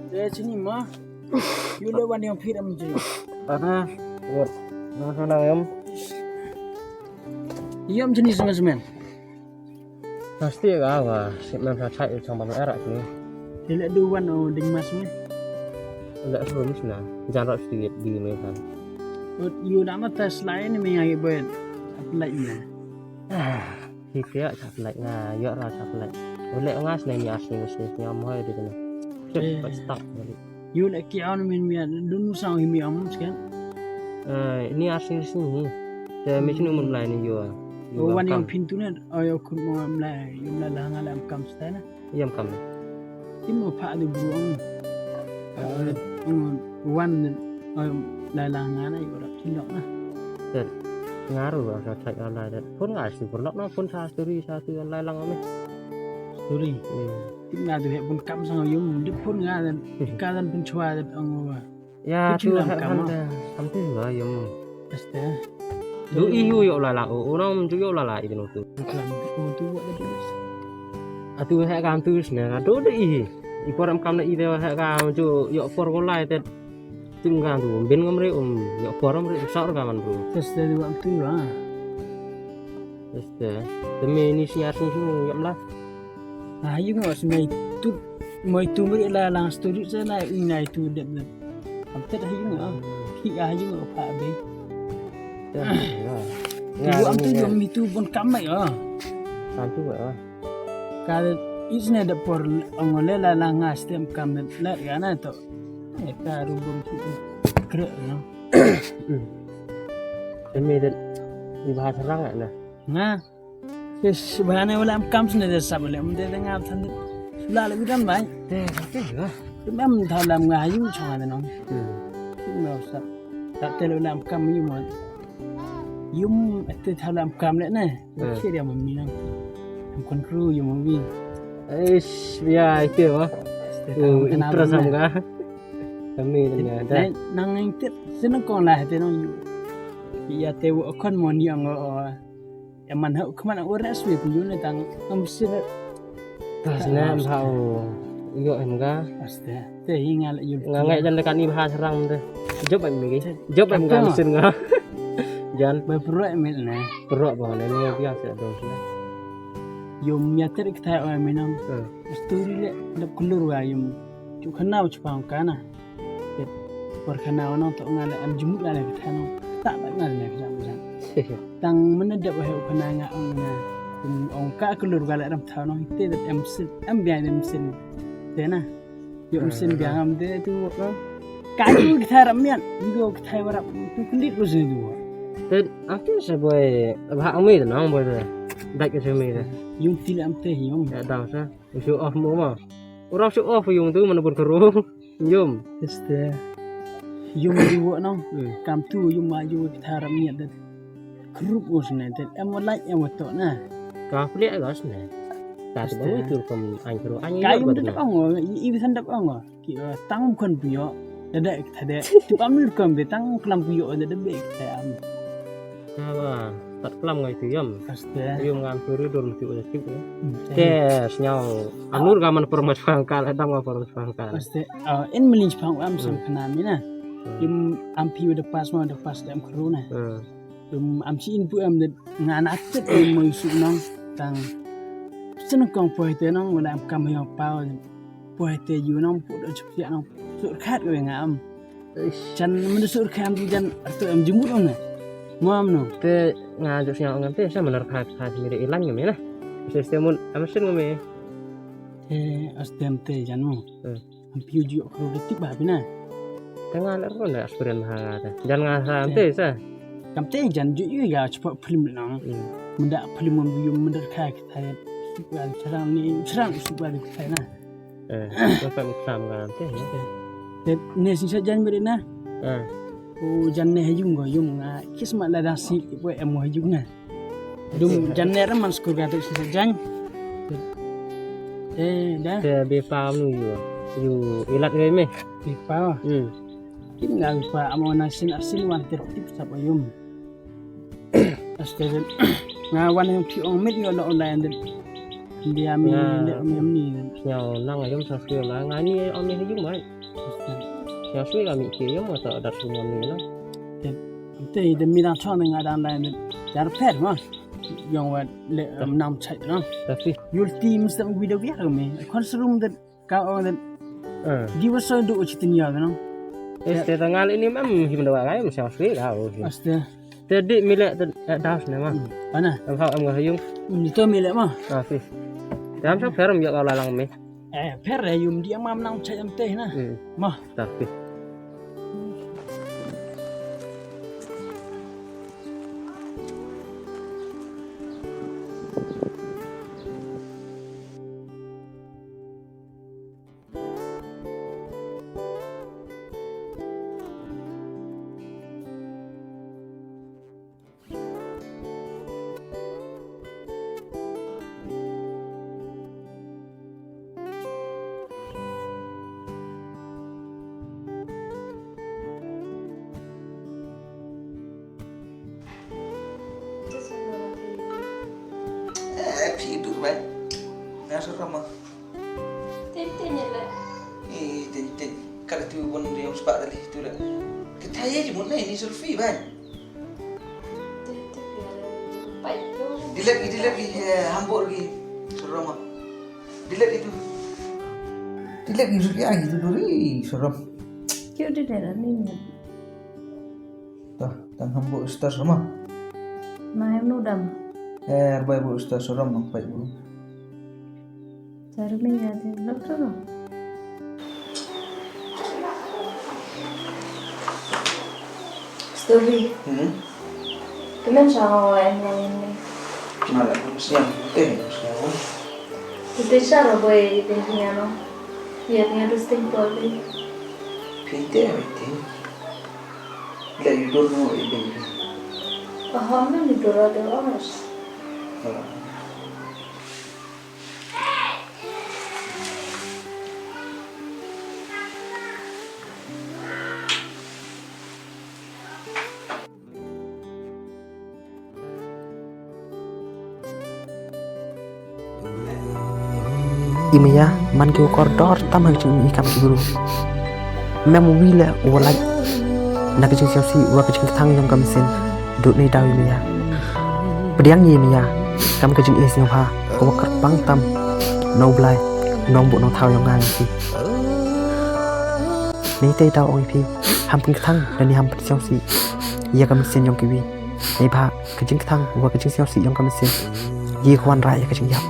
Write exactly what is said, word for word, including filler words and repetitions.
Te chini ma. Yu le wan yong phit am ji. Ana, wat. Na na na yam. Yam chini sama semen. Pasti ka wa, si man sa chai chang ban era ni. Te le du wan o ding mas me. Le rum sna. Jan rat sti di me kan. Yu da ma tes lai ni me ngai boy. Apply na. Hi pia chak lek nga, yo ra chak lek. Ule nga sne ni asni sne ni am hoi di kana. Chuk pa stop balik. Yu le ki an min mi dun sang hi mi am sken. Eh, ni asni sne ni. Te mi snu mun lai ni yo. O wan yang pintu ne, o yo kun mo am lai, yo la la nga la am kam sta na. Yam kam. Ti mo pha du bru ang. Ang wan lai lang nga na yu rap chin lok na. Tet. Nga ru sa chai online tet. Phone nga si perlok na phone sa story sa tu online lang ame. Story. Hmm. Ti nga du he phone kam sang yum di phone nga dan. Ka dan phone chwa dan ang wa. Ya, tu hek kam te, kam te ba yum. Este. Du i yu yo la la o, o nam ju yo la la i no tu. Kam tu wa da du. Atu hek kam tu sne ka du de i. I por am kam na i de hek kam ju yo por ko lai te. Tim kam tu bin ngam re um yo por am re sa or kam an bru. Este du am tu la. Este. Te me ni siar sung sung yam la. Ah, yu ngo si mai tu, mai tu meri la lang story sa na i nai tu dep dep. Am tet ha yu ngo. Ki ha yu ngo pha be. Ya, ya. Tu am tu yom mi tu bon kam mai ah. Kam tu ah. Ka is ne dep por ong le la lang nga stem kam le ya na to. E ka ru bon ki. Kre no. Emi det i bahasa rang na. Nga. Yes, bahane wala am kam sne de sab le, am de de nga than de. Sula le udan bai. Te, te, ha. Te mem tha lam nga yum chong de nong. Hmm. Yum na sab. Ta te le wala am kam yum wan. Yum te tha lam kam le ne. Hmm. Che dia mami nong. Am kon kru yum mami. Eish, ya, ite wa. Te tha Oh, lam kena interest bang am ne. Ga. Kami dengan ada. Nang, nang ing tip, senang kong lah te nong. Ya te wa kon mon yang o. Em man hau khmat ur na swi pynjul ne tang am sir. Ta sne am hau yo em ga. Aste. Te hi nga la yul. Nga ngai jan dekat ni bha serang de. Job em gi. Job em ga am sir nga. Jan. Ba pro em ne. Pro ba ne ni biang se dong sne. Yum ya ter kita o em nang. Story le dap kulur wa yum. Chu khana u chpang kana. Por khana wa nong to nga le em jumut la le ka tha nong. Ta ba nga le ka jam jam. Tang mena dep wa he u khana nga ong nga. Ong ka kulur ka le ram tha nong te dep em sit em biang em sin. Te na. Yo em sin biang am te tu wa. Ka tu ka tha ram mian. Yo ka tha wa rap tu kundit lu sin tu wa. Te am tu sa boy. Ba ami te nong boy te. Dak ke semi te. Yung ti le am te yung. Ya dang sa. Show off mo ma. Orang show off yung tu mana pun keru. Yum. Este. Yum di wo nong. Hmm. Kam tu yum ma yu ki tharam ni dat. Group us ne dat. Em wa like em wa to na. Ka pli a gas ne. Ta tu ba tu kam an kru an. Ka yum dat ong. I bi san dat ong. Ki tang kon pu yo. Da da ki tha de. Tu am ni kam be tang klam pu yo da da be ki tha am. Ka ba, tat klam ngai tu yam. Aste. Yum ngam tu ri dur tu ri tu. Hmm, te sñiaw. Anur ka man por mas pangkal, dang ma por mas pangkal. Aste. Ah, in mlin pang am sam khana mi na. Hmm. Yum am pi da pas ma da pas da am khru na. Hmm. Yum am chi in pu am da nga na tet yum mo su nang tang. Sen kong poi te nang wala am kam yo pau. Poi te yu nang pu da chup ya nang. Sur khat we nga am. Chan mynda sur kham tu jan artu em jumut ong ne. Mam no. Te nga ju sñiaw ngam te sa manar kha kha mi de ilang ngam na. Sa stem mun am sen ngam. Eh, astem te jan mo. Hmm. Am piu ju khru de tip ba bina. Te nga le ro ne aspirin ha nga te. Jan nga sa am te sa. Kam te jan ju yu ya chpa film nang. Hmm. Mynda film mun yu mynda kha ki thai. Suk wa chram ni, chram suk wa di kai na. Eh, wa pa mi chram ka te, ya. Te, ne sin sa jan beri na. Eh. U jan ne ha yung ko, yung nga, kismat la dang si, wa em ha yung na. Dum jan ne ram man skur ka te sin sa jan. Eh, da. Te be pa nu yu, yu ilat ko me. Be pa. Hmm. Kim nga be pa, amo na sin asin wan tertip sap ayum. Aste de, nga wan yung ti ong mit yo la online de. Dia mi de, mi, mi. Sñiaw nang ayum sa sui la, nga ni ong mi yung mai. Sñiaw sui la mi ki yung ma sa dat sui mi la. Te, te de mi dang chong nga dang online de. Jar per ma. Yung wa le, um, nam chai na. Tapi. Yul team sa video video mi. Kon serum de. Ka ong de. Eh. Di wa so du u chitin ya, no? Este ta ngal ini mam him da wa ngai, mam sa sui la, oh. Aste. Te di mi le te, eh, das ne ma. Hmm. Ana. Am ha am ga yung. Hmm, to mi le ma. Ah, si. Dam sa per am ya ka la lang mi. Eh, per ya yung di am am nang chai am te na. Hmm. Ma. Ta si. Eh, phi du bai. Nga sa rama. Tin tin ni le. Eh, tin tin. Ka la tu bon de yong spa dali tu le. Ka thai ye ji mun nei ni selfie bai. Tin tin ya le. Pai tu. Delete gi, delete gi, eh, hambur gi. Sa rama. Delete itu. Delete itu ya itu duri, seram. Kyo delete ni. Tah, tang hambu star sama. Mai nu dam. Eh, arbai bu star seram mang pai bu. Sarmi ya de, lok tu no. Story. Hmm. Kemen sa wa em na ni. Mala, siang. Eh, siang. Ite sa ro boy de niano. Ya niano sting por de. Pite, pite. La you don't know it, baby. Aha, mem ni dora de oras. Ah. I maya, man ki u kordor tam ha ka jingim i kam ki bru. Mem u wi le u wa lait na ka jingsñiawsih wa ka jingkthang yong ka mynsien. Dooh nei daw i maya. Pdiang i maya kam ka jingisñiawbha ka wa kyrpang tam na u Blai, nongbuh nongthaw yong nga yong phi. Neitæ daw ong i phi, ham pynkthang lane ham pynsñiawsih ya ka mynsien yong kiwi. Neibhah ka jingkthang wa ka jingsñiawsih yong ka mynsien, ye khwan rah ya ka jingyap.